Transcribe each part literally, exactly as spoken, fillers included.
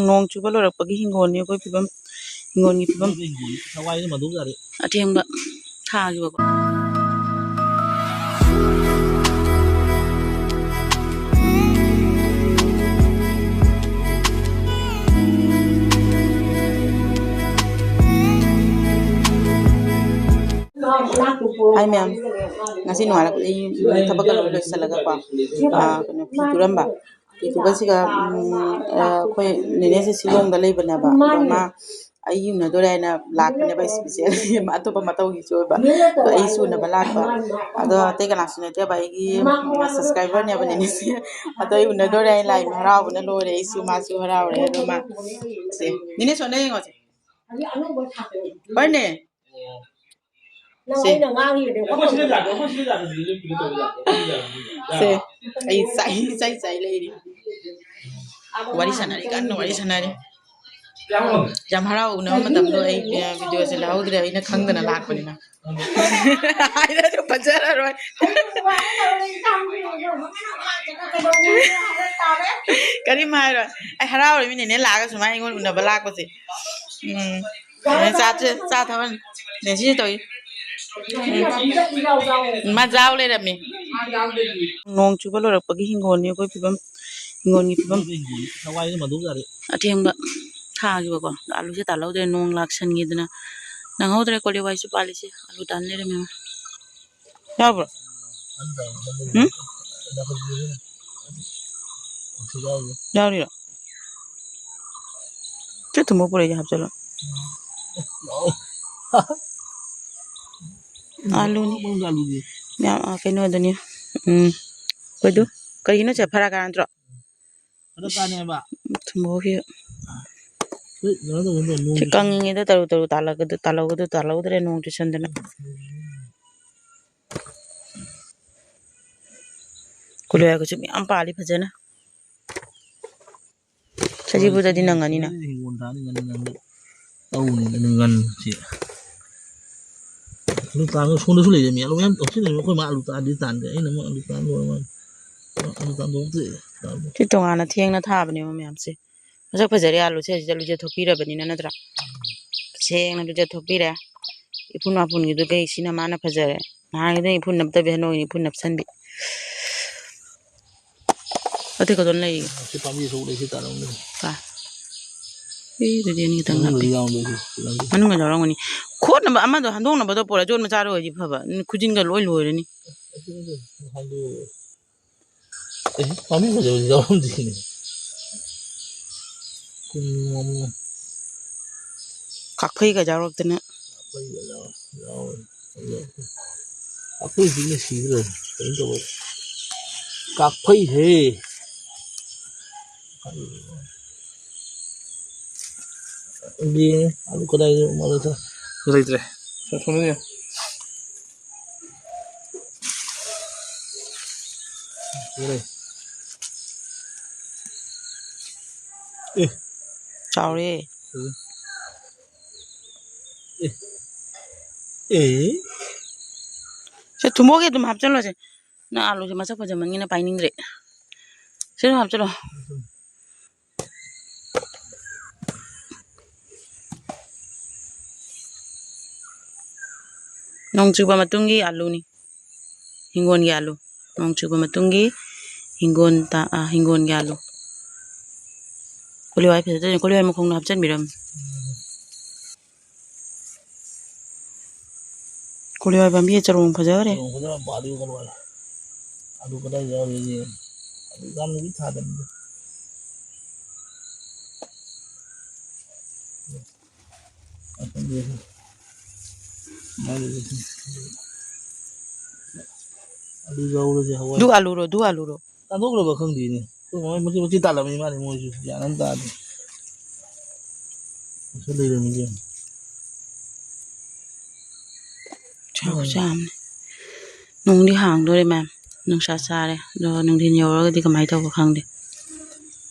ꯅꯣꯡ ꯆꯨꯕ ꯂꯣꯏꯔꯛꯄꯒꯤ ꯍꯤꯡꯒꯣꯜꯅꯤ ꯑꯩꯈꯣꯏ ꯐꯤꯕꯝ, ꯍꯤꯡꯒꯣꯜꯒꯤ ꯐꯤꯕꯝ꯫ ꯊꯋꯥꯏꯅ ꯃꯗꯨ ꯌꯥꯔꯦ꯫ ꯑꯊꯦꯡꯕ ꯊꯥꯈꯤꯕꯀꯣ꯫ ꯍꯥꯏ ꯃꯌꯥꯝ, ꯉꯁꯤ ꯅꯣꯡꯉꯥꯜꯂꯛꯄꯗꯒꯤ ꯊꯕꯛꯀ ꯂꯣꯏ ꯂꯣꯏꯁꯤꯜꯂꯒꯀꯣ, ꯑꯥ, ꯀꯩꯅꯣ, ꯐꯤ ꯇꯨꯔꯝꯕ꯫ ꯐꯤ ꯇꯨꯕꯁꯤꯒ, ꯎꯝ, ꯑꯥ, ꯑꯩꯈꯣꯏ ꯅꯦꯅꯦꯁꯦ ꯁꯤꯂꯣꯡꯗ ꯂꯩꯕꯅꯦꯕ꯫ ꯑꯗꯣ ꯃꯥ ꯑꯩ ꯎꯅꯗꯣꯔꯦ ꯍꯥꯏꯅ ꯂꯥꯛꯄꯅꯦꯕ, special ꯑꯇꯣꯞꯄ ꯃꯇꯧꯒꯤꯁꯨ ꯑꯣꯏꯕ꯫ ꯑꯗꯣ ꯑꯩꯁꯨ ꯎꯅꯕ ꯂꯥꯛꯄ꯫ ꯑꯗꯣ ꯑꯇꯩ ꯀꯅꯥꯁꯨ ꯅꯠꯇꯦꯕ, ꯑꯩꯒꯤ subscriberꯅꯦꯕ ꯅꯦꯅꯦꯁꯦ꯫ ꯑꯗꯣ ꯑꯩ ꯎꯅꯗꯣꯔꯦ ꯍꯥꯏꯅ ꯂꯥꯛꯏ꯫ ꯍꯔꯥꯎꯕꯅ ꯂꯣꯏꯔꯦ꯫ ꯑꯩꯁꯨ, ꯃꯥꯁꯨ ꯍꯔꯥꯎꯔꯦ꯫ ꯑꯗꯣ ꯃꯥ, ꯁꯦ, ꯅꯦꯅꯦ ꯁꯣꯝꯗ ꯌꯦꯡꯉꯣꯁꯦ꯫ ꯍꯣꯏꯅꯦ꯫ ꯅꯪ ꯁꯦ꯫ ꯑꯩꯅ ꯉꯥꯡꯉꯤꯕꯗꯤ ꯁꯦ꯫ ꯑꯩ ꯆꯥꯏ, ꯆꯥꯏ, ꯆꯥꯏ ꯂꯩꯔꯤ꯫ ꯋꯥꯔꯤ ꯁꯥꯟꯅꯔꯤ, ꯀꯟꯅ ꯋꯥꯔꯤ ꯁꯥꯟꯅꯔꯤ꯫ ꯌꯥꯝ ꯍꯔꯥꯎ ꯎꯅꯕ ꯃꯇꯝꯗꯣ ꯑꯩ, ꯑ, videoꯁꯦ ꯂꯧꯍꯧꯗ꯭ꯔꯦ, ꯑꯩꯅ ꯈꯪꯗꯅ ꯂꯥꯛꯄꯅꯤꯅ꯫ ꯍꯥꯏꯔꯁꯨ ꯐꯖꯔꯔꯣꯏ꯫ ꯀꯔꯤꯝ ꯍꯥꯏꯔꯣꯏ꯫ ꯑꯩ ꯍꯔꯥꯎꯔꯤꯃꯤꯅꯦꯅꯦ ꯂꯥꯛꯑꯒ ꯁꯨꯃꯥꯏꯅ ꯑꯩꯉꯣꯟꯗ ꯎꯅꯕ ꯂꯥꯛꯄꯁꯦ꯫ ꯎꯝ꯫ ꯆꯥ, ꯆꯥ, ꯆꯥ ꯊꯛꯑꯣ꯫ ꯅꯦꯁꯤꯁꯨ ꯇꯧꯏ꯫ ꯎꯝ꯫ ꯃꯥ ꯖꯥꯎ ꯂꯩꯔꯝꯃꯤ꯫ ꯅꯣꯡ ꯆꯨꯕ ꯂꯣꯏꯔꯛꯄꯒꯤ ꯍꯤꯡꯒꯣꯜꯅꯤ ꯑꯩꯈꯣꯏ ꯐꯤꯕꯝ, ꯍꯤꯡꯒꯣꯜꯒꯤ ꯐꯤꯕꯝ꯫ ꯊꯋꯥꯏꯅ ꯃꯗꯨ ꯌꯥꯔꯦ꯫ ꯑꯊꯦꯡꯕ ꯊꯥꯈꯤꯕꯀꯣ꯫ ꯑꯂꯨꯁꯦ ꯇꯥꯍꯧꯗ꯭ꯔꯦ, ꯅꯣꯡ ꯂꯥꯛꯁꯟꯈꯤꯗꯅ꯫ ꯅꯪꯍꯧꯗ꯭ꯔꯦ ꯀꯣꯂꯤ ꯋꯥꯏꯁꯨ ꯄꯥꯜꯂꯤꯁꯦ꯫ ꯑꯂꯨ ꯇꯥꯟ ꯂꯩꯔꯝꯃꯦ꯫ ꯌꯥꯎꯕ꯭ꯔꯣ? ꯎꯝ? ꯌꯥꯎꯔꯤꯔꯣ? ꯆꯦ ꯊꯨꯝꯕ ꯄꯨꯔꯛꯏꯁꯦ ꯍꯥꯞꯆꯜꯂꯣ꯫ ꯑꯥꯂꯨꯅꯤ꯫ ꯃꯅꯨꯡꯗ ꯑꯥꯂꯨꯗꯤ? ꯌꯥꯝ, ꯑ, ꯀꯩꯅꯣꯗꯨꯅꯤ꯫ ꯎꯝ꯫ ꯑꯩꯈꯣꯏꯗꯨ ꯀꯔꯤꯒꯤꯅꯣ ꯁꯦ? ꯐꯔꯥ ꯀꯥ ꯅꯠꯇ꯭ꯔꯣ? ꯐꯔꯥ ꯀꯥꯅꯦꯕ꯫ ꯊꯨꯝꯕꯧꯁꯤ꯫ ꯍꯣꯏ, ꯀꯩꯅꯣ ꯇꯧꯕ ꯅꯠꯇ꯭ꯔꯣ? ꯁꯤ ꯅꯣꯡ ꯀꯪꯉꯤꯉꯩꯗ ꯇꯔꯨ ꯇꯔꯨ ꯇꯥꯜꯂꯒꯗ-, ꯇꯥꯜꯍꯧꯒꯗ-, ꯇꯥꯜꯍꯧꯗ꯭ꯔꯦ ꯅꯣꯡ ꯆꯨꯁꯟꯗꯅ꯫ ꯀꯣꯂꯤ ꯍꯋꯥꯏꯒꯁꯨ ꯃꯌꯥꯝ ꯄꯥꯜꯂꯤ ꯐꯖꯅ꯫ ꯁꯖꯤꯕꯨꯗꯗꯤ ꯅꯪꯉꯅꯤꯅ꯫ ꯍꯤꯡꯒꯣꯜ ꯊꯥꯅꯤ ꯉꯟꯅ ꯉꯟꯅ ꯇꯧꯅꯤ ꯉꯟꯅ ꯉꯟꯅ ꯁꯤ꯫ ꯑꯂꯨ ꯇꯥꯟꯕ ꯁꯣꯝꯗꯁꯨ ꯂꯩꯔꯦ ꯃꯤ꯫ ꯑꯂꯨ ꯃꯌꯥꯝ ꯇꯧꯁꯤꯜꯂꯦ꯫ ꯑꯩꯈꯣꯏ ꯃꯥ ꯑꯂꯨ ꯇꯥꯟꯗꯤ ꯇꯥꯟꯗꯦ꯫ ꯑꯩꯅ ꯑꯃꯨꯛ ꯑꯂꯨ ꯇꯥꯟ ꯂꯣꯏꯔ ꯃꯥꯜꯂꯦ꯫ ꯑꯂꯨ ꯇꯥꯟꯗꯣꯛꯇꯦ꯫ ꯁꯤ ꯇꯣꯉꯥꯟꯅ ꯊꯦꯡꯅ ꯊꯥꯕꯅꯦꯕ ꯃꯌꯥꯝꯁꯦ꯫ ꯃꯁꯛ ꯐꯖꯔꯦ, ꯑꯥꯂꯨꯁꯦ ꯍꯧꯖꯤꯛꯇ ꯂꯨꯖꯊꯣꯛꯄꯤꯔꯕꯅꯤꯅ ꯅꯠꯇ꯭ꯔꯥ? ꯁꯦꯡꯅ ꯂꯨꯖꯊꯣꯛꯄꯤꯔꯦ꯫ ꯏꯐꯨꯟ ꯋꯥꯐꯨꯟꯒꯤꯗꯨ ꯀꯩ ꯁꯤꯅ ꯃꯥꯅ ꯐꯖꯔꯦ꯫ ꯅꯍꯥꯟꯒꯤꯗꯨ ꯏꯐꯨꯟ ꯅꯞꯇꯕꯤ, ꯍꯟꯗꯛ ꯏꯐꯨꯟ ꯅꯞꯁꯟꯕꯤ꯫ ꯑꯇꯩ ꯀꯗꯣꯝ ꯂꯩꯔꯤꯒꯦ? ꯁꯤ ꯄꯥꯝꯕꯤ ꯑꯆꯧꯕ ꯂꯩ, ꯁꯤ ꯇꯥꯔꯝꯒꯅꯤ꯫ ꯀꯥ? ꯑꯦ, ꯑꯗꯨꯗꯤ ꯑꯅꯤ ꯈꯛꯇꯪ ꯃꯅꯨꯡꯗ ꯍꯥꯞꯄꯤ꯫ ꯌꯥꯎꯔꯝꯗꯣꯏꯁꯤ, ꯁꯤ ꯂꯝꯕꯤ꯫ ꯃꯅꯨꯡꯗ ꯌꯥꯎꯔꯝꯒꯅꯤ꯫ ꯈꯣꯠꯅꯕ ꯑꯃꯗꯣ ꯍꯟꯗꯣꯛꯅꯕꯗꯣ ꯄꯣꯔꯛꯑ ꯌꯣꯠ ꯃꯆꯥꯗꯣ ꯑꯣꯏꯔꯗꯤ ꯐꯕ꯫ ꯈꯨꯖꯤꯟꯒ ꯂꯣꯏ ꯂꯣꯏꯔꯅꯤ꯫ ꯑꯦ, ꯄꯥꯝꯕꯤ ꯐꯖꯕꯗꯤ ꯌꯥꯎꯔꯝꯗꯦꯅꯦ꯫ ꯀꯨꯝ ꯑꯃ꯫ ꯀꯥꯛꯐꯩꯒ ꯌꯥꯎꯔꯛꯇꯅ꯫ ꯀꯥꯛꯐꯩꯒ ꯌꯥꯎ-, ꯌꯥꯎꯋꯦ꯫ ꯑꯩꯈꯣꯏ ꯍꯧꯖꯤꯛꯅ ꯁꯤꯈ꯭ꯔꯦ꯫ ꯀꯩꯅꯣ ꯇꯧꯕ꯫ ꯀꯥꯛꯐꯩ ꯍꯦ꯫ ꯌꯦꯡꯉꯦ꯫ ꯑꯗꯨ ꯀꯗꯥꯏꯗ ꯃꯥꯜꯂꯦ? ꯂꯩꯇ꯭ꯔꯦ꯫ ꯁꯣꯝꯗ ꯌꯦꯡꯉꯣ꯫ ꯂꯩ꯫ ꯑꯦ꯫ ꯆꯥꯎꯔꯦ꯫ ꯎꯝ꯫ ꯑꯦ꯫ ꯑꯦ꯫ ꯁꯦ, ꯊꯨꯝꯃꯣꯛꯒꯤ ꯑꯗꯨꯝ ꯍꯥꯞꯆꯜꯂꯣꯁꯦ꯫ ꯅꯪ ꯑꯥꯂꯨꯁꯦ ꯃꯁꯛ ꯐꯖꯃꯟꯒꯤꯅ ꯄꯥꯏꯅꯤꯡꯗ꯭ꯔꯦ꯫ ꯁꯤꯗ ꯍꯥꯞꯆꯜꯂꯣ꯫ ꯅꯣꯡ ꯆꯨꯕ ꯃꯇꯨꯡꯒꯤ ꯑꯥꯂꯨꯅꯤ꯫ ꯍꯤꯡꯒꯣꯜꯒꯤ ꯑꯥꯂꯨ꯫ ꯅꯣꯡ ꯆꯨꯕ ꯃꯇꯨꯡꯒꯤ ꯍꯤꯡꯒꯣꯜ ꯇ-, ꯑ, ꯍꯤꯡꯒꯣꯜꯒꯤ ꯑꯥꯂꯨ꯫ ꯀꯣꯂꯤ ꯍꯋꯥꯏ ꯐꯖꯗꯣꯏꯅꯦ꯫ ꯀꯣꯂꯤ ꯍꯋꯥꯏ ꯃꯈꯣꯡꯗꯣ ꯍꯥꯞꯆꯤꯟꯕꯤꯔꯝꯃꯦ꯫ ꯀꯣꯂꯤ ꯍꯋꯥꯏ ꯄꯥꯝꯕꯤ ꯆꯔꯣꯡ ꯐꯖꯈ꯭ꯔꯦ꯫ ꯆꯔꯣꯡ ꯐꯖꯅ ꯄꯥꯜꯂꯤ ꯀꯣꯂꯤ ꯍꯋꯥꯏ꯫ ꯑꯗꯨ ꯀꯗꯥꯏ ꯌꯥꯎꯔꯤꯒꯦ? ꯑꯗꯨ ꯌꯥꯝꯅꯗꯤ ꯊꯥꯗꯕꯅꯤꯗ꯫ ꯑꯗꯨ ꯌꯥꯎꯔꯁꯦ ꯍꯋꯥꯏ꯫ ꯑꯗꯨ ꯑꯥꯂꯨꯔꯣ, ꯑꯗꯨ ꯑꯥꯂꯨꯔꯣ? ꯇꯥꯟꯊꯣꯛꯈ꯭ꯔꯕ ꯈꯪꯗꯦꯅꯦ꯫ ꯑꯩꯈꯣꯏ ꯃꯣꯏ ꯃꯆꯦꯠ ꯃꯆꯦꯠ ꯇꯥꯜꯂꯝꯃꯤ ꯃꯥꯅꯤ ꯃꯣꯏꯁꯨ꯫ ꯒ꯭ꯌꯥꯟ ꯑꯃ ꯇꯥꯗꯦ꯫ ꯃꯁꯛ ꯂꯩꯔꯝꯃꯤꯁꯦ꯫ ꯆꯥꯎ ꯆꯥꯝꯅꯦ꯫ ꯅꯣꯡꯗꯤ ꯍꯥꯡꯗꯣꯔꯦ ꯃꯌꯥꯝ꯫ ꯅꯨꯡꯁꯥ ꯁꯥꯔꯦ꯫ ꯑꯗꯣ ꯅꯨꯡꯊꯤꯟ ꯌꯧꯔꯒꯗꯤ ꯀꯃꯥꯏꯅ ꯇꯧꯕ ꯈꯪꯗꯦ꯫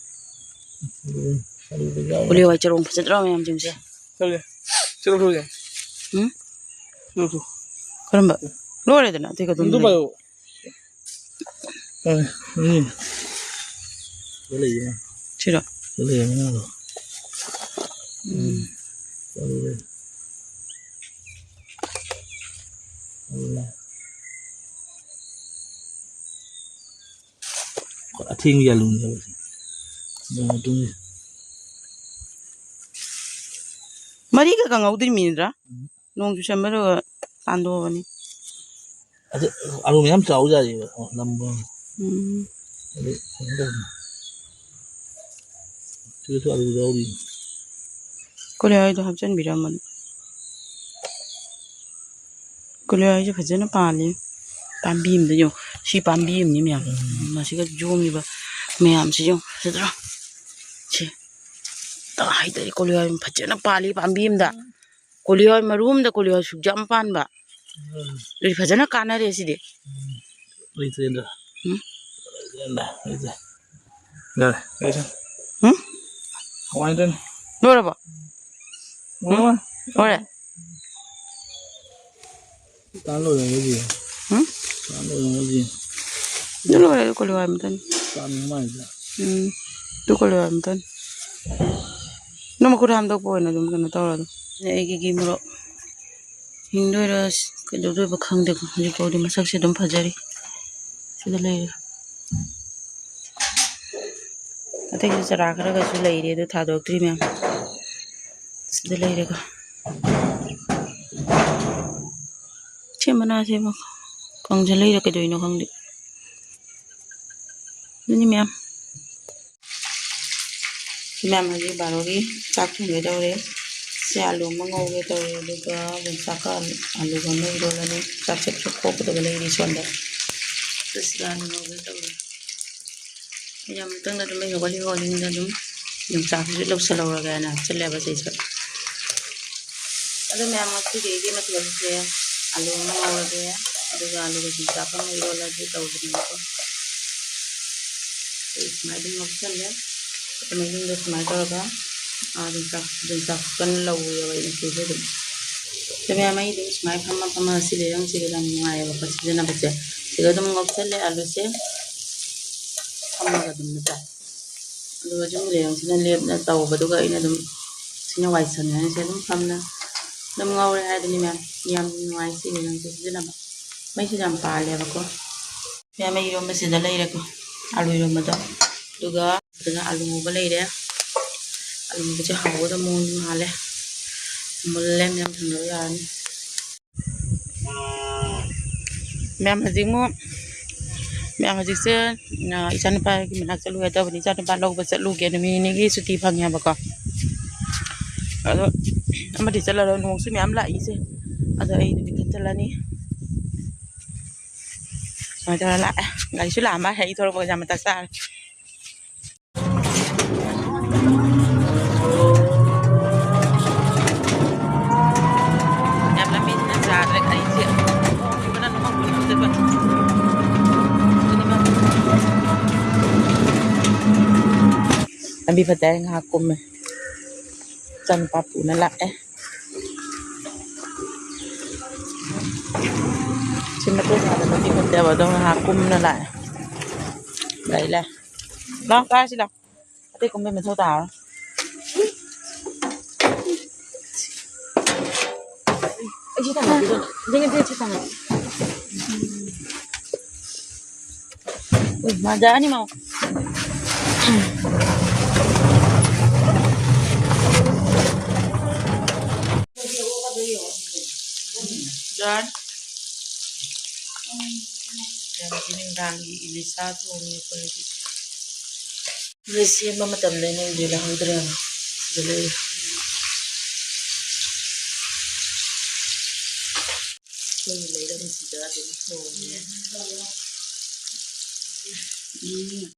ꯎꯝ, ꯑꯗꯨꯗ ꯌꯥꯎꯔꯦ꯫ ꯀꯣꯂꯤ ꯍꯋꯥꯏ ꯆꯔꯣꯡ ꯐꯖꯗ꯭ꯔꯣ ꯃꯌꯥꯝꯁꯤꯡꯁꯦ? ꯆꯠꯂꯦ꯫ ꯆꯠꯂꯣ, ꯆꯠꯂꯣ꯫ ꯎꯝ? ꯆꯠꯂꯣ, ꯆꯠꯂꯣ꯫ ꯀꯔꯝꯕ? ꯂꯣꯏꯔꯦꯗꯅ, ꯑꯇꯩ ꯀꯗꯣꯝ ꯑꯗꯨ ꯂꯩ? ꯄꯥꯏꯌꯣ꯫ ꯁꯤꯔꯣ? ꯂꯩꯔꯝꯃꯤꯅ ꯑꯗꯣ꯫ ꯎꯝ꯫ ꯆꯠꯂꯨꯔꯦ꯫ ꯆꯠꯂꯨꯔꯦ꯫ ꯑꯊꯦꯡꯕ ꯌꯥꯜꯂꯨꯅꯦꯕ ꯁꯤ꯫ ꯅꯣꯡ ꯃꯇꯨꯡꯁꯦ꯫ ꯃꯔꯤꯒ ꯀꯪꯍꯧꯗ꯭ꯔꯤꯃꯤꯗ꯭ꯔꯥ? ꯎꯝ꯫ ꯅꯣꯡ ꯆꯨꯁꯟꯕꯗꯨꯒ ꯇꯥꯟꯊꯣꯛꯑꯕꯅꯤ꯫ ꯑꯗꯨ ꯑꯂꯨ ꯃꯌꯥꯝ ꯆꯥꯎ ꯌꯥꯔꯤꯕ, ꯑꯣ, ꯂꯝꯕ꯫ ꯎꯝ꯫ ꯑꯗꯨ ꯀꯩꯅꯣ ꯇꯧꯕꯅꯤ꯫ ꯁꯤꯗꯁꯨ ꯑꯂꯨ ꯌꯥꯎꯔꯤ꯫ ꯀꯣꯂꯤ ꯍꯋꯥꯏꯗꯣ ꯍꯥꯞꯆꯤꯟꯕꯤꯔꯝꯃꯣ꯫ ꯀꯣꯂꯤ ꯍꯋꯥꯏꯁꯦ ꯐꯖꯅ ꯄꯥꯜꯂꯤ꯫ ꯄꯥꯝꯕꯤ ꯑꯃꯗ ꯌꯦꯡꯉꯨ꯫ ꯁꯤ ꯄꯥꯝꯕꯤ ꯑꯃꯅꯤ ꯃꯌꯥꯝ꯫ ꯎꯝ꯫ ꯃꯁꯤꯒ ꯌꯣꯝꯃꯤꯕ ꯃꯌꯥꯝꯁꯤ ꯌꯦꯡꯉꯨ꯫ ꯁꯤꯗꯔꯣ? ꯁꯤ꯫ ꯇ ꯍꯥꯏꯗꯔꯦ ꯀꯣꯂꯤ ꯍꯋꯥꯏ ꯐꯖꯅ ꯄꯥꯜꯂꯤ ꯄꯥꯝꯕꯤ ꯑꯃꯗ꯫ ꯀꯣꯂꯤ ꯍꯋꯥꯏ ꯃꯔꯨ ꯑꯃꯗ ꯀꯣꯂꯤ ꯍꯋꯥꯏ ꯁꯨꯛ ꯌꯥꯝ ꯄꯥꯟꯕ꯫ ꯎꯝ꯫ ꯑꯗꯨꯗꯤ ꯐꯖꯅ ꯀꯥꯟꯅꯔꯦ ꯁꯤꯗꯤ꯫ ꯎꯝ꯫ ꯂꯩꯇ꯭ꯔꯦꯗ꯫ ꯎꯝ? ꯂꯩꯇ꯭ꯔꯦ, ꯂꯩꯇ꯭ꯔꯦ꯫ ꯌꯥꯔꯦ, ꯂꯩꯇ꯭ꯔꯦ꯫ ꯎꯝ? ꯀꯃꯥꯏꯅ ꯇꯧꯅꯤ? ꯂꯣꯏꯔꯕꯣ? ꯂꯣꯏꯔꯦ꯫ ꯎꯝ? ꯂꯣꯏꯔꯦ꯫ ꯇꯥꯟ ꯂꯣꯏꯔꯝꯒꯗꯤ꯫ ꯎꯝ? ꯇꯥꯟ ꯂꯣꯏꯔꯝꯒꯗꯤ꯫ ꯑꯗꯨ ꯂꯣꯏꯔꯦ, ꯑꯗꯨ ꯀꯣꯂꯤ ꯍꯋꯥꯏ ꯑꯃꯇꯅꯤ꯫ ꯇꯥꯟ ꯃꯥꯏꯗ꯫ ꯎꯝ꯫ ꯑꯗꯨ ꯀꯣꯂꯤ ꯍꯋꯥꯏ ꯑꯃꯇꯅꯤ꯫ ꯅꯪ ꯃꯈꯨꯠ ꯍꯥꯝꯗꯣꯛꯄ ꯑꯣꯏꯅ ꯑꯗꯨꯝ ꯀꯩꯅꯣ ꯇꯧꯔꯣ ꯑꯗꯨꯝ꯫ ꯑꯩꯒꯤ ꯒꯤ ꯃꯣꯔꯣꯛ ꯍꯤꯡꯗꯣꯏꯔꯥ ꯀꯩꯗꯧꯗꯣꯏꯕ ꯈꯪꯗꯦꯀꯣ꯫ ꯍꯧꯖꯤꯛ ꯐꯥꯎꯗꯤ ꯃꯁꯛꯁꯦ ꯑꯗꯨꯝ ꯐꯖꯔꯤ꯫ ꯁꯤꯗ ꯂꯩꯔꯦ꯫ ꯑꯇꯩꯁꯨ ꯆꯔꯥ ꯈꯔꯒꯁꯨ ꯂꯩꯔꯤ, ꯑꯗꯨ ꯊꯥꯗꯣꯛꯇ꯭ꯔꯤ ꯃꯌꯥꯝ꯫ ꯁꯤꯗ ꯂꯩꯔꯦꯀꯣ꯫ ꯁꯤ ꯃꯅꯥꯁꯦ ꯑꯃ ꯀꯪꯁꯤꯜꯂꯛꯏꯔꯥ ꯀꯩꯗꯧꯔꯤꯅꯣ ꯈꯪꯗꯦ꯫ ꯑꯗꯨꯅꯤ ꯃꯌꯥꯝ꯫ ꯁꯤ ꯃꯌꯥꯝ ꯍꯧꯖꯤꯛ ꯕꯥꯔꯣꯒꯤ ꯆꯥꯛ ꯊꯣꯡꯒꯦ ꯇꯧꯔꯦ꯫ ꯁꯤ ꯑꯥꯂꯨ ꯑꯃ ꯉꯧꯒꯦ ꯇꯧꯔꯦ, ꯑꯗꯨꯒ ꯌꯣꯡꯆꯥꯛꯀ ꯑꯥꯂꯨꯒ ꯑꯃ ꯏꯔꯣꯜꯂꯅꯤ꯫ ꯆꯥꯛꯁꯦ ꯈꯔ ꯈꯣꯛꯀꯗꯕ ꯂꯩꯔꯤ ꯁꯣꯝꯗ꯫ ꯑꯗꯨ ꯁꯤꯒ ꯑꯥꯂꯨ ꯉꯧꯒꯦ ꯇꯧꯔꯦ꯫ ꯌꯥꯝ ꯃꯇꯨꯡꯗ ꯑꯗꯨꯝ ꯑꯩ ꯍꯧꯒꯠꯂꯤ ꯍꯧꯒꯠꯂꯤꯉꯩꯗ ꯑꯗꯨꯝ ꯌꯣꯡꯆꯥꯛꯁꯤꯁꯨ ꯂꯧꯁꯜꯍꯧꯔꯒꯦꯅ ꯍꯥꯞꯆꯜꯂꯦꯕ ꯁꯤꯁꯨ꯫ ꯑꯗꯨ ꯃꯌꯥꯝ ꯉꯁꯤꯗꯤ ꯑꯩꯒꯤ ꯃꯊꯦꯜꯁꯦ ꯑꯥꯂꯨ ꯑꯃ ꯉꯧꯔꯒꯦ, ꯑꯗꯨꯒ ꯑꯥꯂꯨꯒ ꯌꯣꯡꯆꯥꯛꯀ ꯑꯃ ꯏꯔꯣꯜꯂꯒꯦ ꯇꯧꯕꯅꯦꯕꯀꯣ꯫ ꯑꯩ ꯁꯨꯃꯥꯏꯅ ꯑꯗꯨꯝ ꯉꯧꯁꯜꯂꯦ꯫ ꯑꯗꯨ ꯃꯅꯨꯡꯗ ꯁꯨꯃꯥꯏꯅ ꯇꯧꯔꯒ, ꯑꯥ, ꯌꯣꯡꯆꯥꯛ, ꯌꯣꯡꯆꯥꯛ ꯀꯟꯅ ꯂꯧꯔꯤꯑꯕ ꯑꯩ ꯉꯁꯤꯁꯦ ꯑꯗꯨꯝ꯫ ꯁꯤ ꯃꯌꯥꯝ ꯑꯩ ꯑꯗꯨꯝ ꯁꯨꯃꯥꯏꯅ ꯐꯝꯃ ꯐꯝꯃ ꯁꯤ ꯂꯩꯔꯪꯁꯤꯗ ꯌꯥꯝ ꯅꯨꯡꯉꯥꯏꯌꯦꯕꯀꯣ ꯁꯤꯖꯤꯟꯅꯕꯁꯦ꯫ ꯁꯤꯗ ꯑꯗꯨꯝ ꯉꯧꯁꯜꯂꯦ ꯑꯥꯂꯨꯁꯦ꯫ ꯐꯝꯃꯒ ꯑꯗꯨꯝ ꯅꯠꯇ꯭ꯔꯥ? ꯑꯗꯨꯒ ꯌꯨꯝꯒꯤ ꯂꯩꯔꯪꯁꯤꯅ ꯂꯦꯞꯅ ꯇꯧꯕꯗꯨꯒ ꯑꯩꯅ ꯑꯗꯨꯝ ꯁꯤꯅ ꯋꯥꯏ ꯁꯪꯉꯦ ꯍꯥꯏꯅ ꯁꯤ ꯑꯗꯨꯝ ꯐꯝꯅ ꯑꯗꯨꯝ ꯉꯧꯔꯦ ꯍꯥꯏꯗꯨꯅꯤ ꯃꯌꯥꯝ꯫ ꯌꯥꯝ ꯅꯨꯡꯉꯥꯏ ꯁꯤ ꯂꯩꯔꯪꯁꯦ ꯁꯤꯖꯤꯟꯅꯕ꯫ ꯃꯩꯁꯨ ꯌꯥꯝ ꯄꯥꯜꯂꯦꯕꯀꯣ꯫ ꯃꯌꯥꯝ ꯑꯩ ꯏꯔꯣꯟꯕꯁꯤꯗ ꯂꯩꯔꯦꯀꯣ꯫ ꯑꯥꯂꯨ ꯏꯔꯣꯟꯕꯗꯣ꯫ ꯑꯗꯨꯒ ꯑꯗꯨꯅ ꯑꯥꯂꯨ ꯉꯧꯕ ꯂꯩꯔꯦ꯫ ꯑꯥꯂꯨ ꯉꯧꯕꯁꯦ ꯍꯥꯎꯒꯗꯕ ꯃꯑꯣꯡꯗ ꯃꯥꯜꯂꯦ꯫ ꯃꯨꯜꯂꯦ ꯃꯌꯥꯝ ꯊꯥꯡꯗꯕ ꯌꯥꯔꯅꯤ꯫ ꯃꯌꯥꯝ ꯍꯧꯖꯤꯛ ꯑꯃꯨꯛ ꯃꯌꯥꯝ ꯍꯧꯖꯤꯛꯁꯦ, ꯑ, ꯏꯆꯥꯅꯨꯄꯥꯒꯤ ꯃꯅꯥꯛ ꯆꯠꯂꯨꯒꯦ ꯇꯧꯕꯅꯤ꯫ ꯏꯆꯥꯅꯨꯄꯥ ꯂꯧꯕ ꯆꯠꯂꯨꯒꯦ꯫ ꯅꯨꯃꯤꯠ ꯅꯤꯅꯤꯒꯤ ꯁꯨꯇꯤ ꯐꯪꯉꯦꯕꯀꯣ꯫ ꯑꯗꯣ ꯑꯃꯗꯤ ꯆꯠꯂꯔꯣꯏ꯫ ꯅꯣꯡꯁꯨ ꯃꯌꯥꯝ ꯂꯥꯛꯏꯁꯦ꯫ ꯑꯗꯣ ꯑꯩ ꯅꯨꯃꯤꯠ ꯈꯔ ꯆꯠꯂꯅꯤ꯫ ꯁꯨꯃꯥꯏꯅ ꯇꯧꯔ ꯂꯥꯛꯑꯦ꯫ ꯒꯥꯔꯤꯁꯨ ꯂꯥꯛꯑꯝꯃ ꯍꯦꯛ ꯊꯣꯛꯂꯛꯄꯒ ꯌꯥꯝ ꯃꯊꯛ ꯆꯥꯔꯦ꯫ ꯌꯥꯝ ꯂꯝꯕꯤꯁꯤꯅ ꯌꯥꯗ꯭ꯔꯦ, ꯒꯥꯔꯤꯁꯦ ꯈꯣꯡꯁꯤꯕꯅ ꯑꯗꯨꯝ ꯍꯧꯒꯠꯂꯛꯇꯣꯏꯕ꯫ ꯂꯝꯕꯤ ꯐꯠꯇꯦ ꯍꯥꯏꯔ ꯉꯥꯏꯍꯥꯛ ꯀꯨꯝꯃꯦ꯫ ꯏꯆꯥꯅꯨꯄꯥ ꯄꯨꯅ ꯂꯥꯛꯑꯦ꯫ ꯁꯤ ꯃꯇꯦꯛ ꯉꯥꯏꯕ ꯂꯝꯕꯤ ꯐꯠꯇꯦꯕ, ꯑꯗꯣ ꯉꯥꯏꯍꯥꯛ ꯀꯨꯝꯅ ꯂꯥꯛꯑꯦ꯫ ꯂꯥꯛꯑꯦ, ꯂꯥꯛꯑꯦ꯫ ꯂꯥꯛꯑꯣ, ꯀꯥꯔꯁꯤ ꯂꯥꯛꯑꯣ꯫ ꯑꯇꯩ ꯀꯨꯝꯕꯩ ꯃꯊꯧ ꯇꯥꯔꯣꯏ꯫ ꯑꯩ ꯁꯤ ꯊꯥꯡꯒꯠꯄꯤꯔꯣ꯫ ꯌꯦꯡꯉꯦ, ꯁꯤ ꯊꯥꯡꯒꯠ-, ꯎꯝ, ꯃꯥꯟꯖꯔꯅꯤ, ꯃꯥ꯫ ꯖꯥꯟ꯫ ꯌꯥꯝꯗꯤ ꯅꯨꯡꯗꯥꯡꯒꯤ ꯏꯂꯤꯁꯥ ꯊꯣꯡꯉꯤ ꯑꯩꯈꯣꯏꯒꯤ꯫ ꯁꯤꯗ ꯁꯦꯝꯕ ꯃꯇꯝꯗ ꯑꯩꯅ ꯎꯗ꯭ꯔꯦ, ꯂꯧꯍꯧꯗ꯭ꯔꯦꯕ꯫ ꯁꯤꯗ ꯂꯩꯔꯦ꯫ ꯑꯩꯈꯣꯏꯒꯤ ꯂꯩꯔꯝꯁꯤꯗ ꯑꯗꯨꯝ ꯊꯣꯡꯉꯦ꯫ ꯎꯝ꯫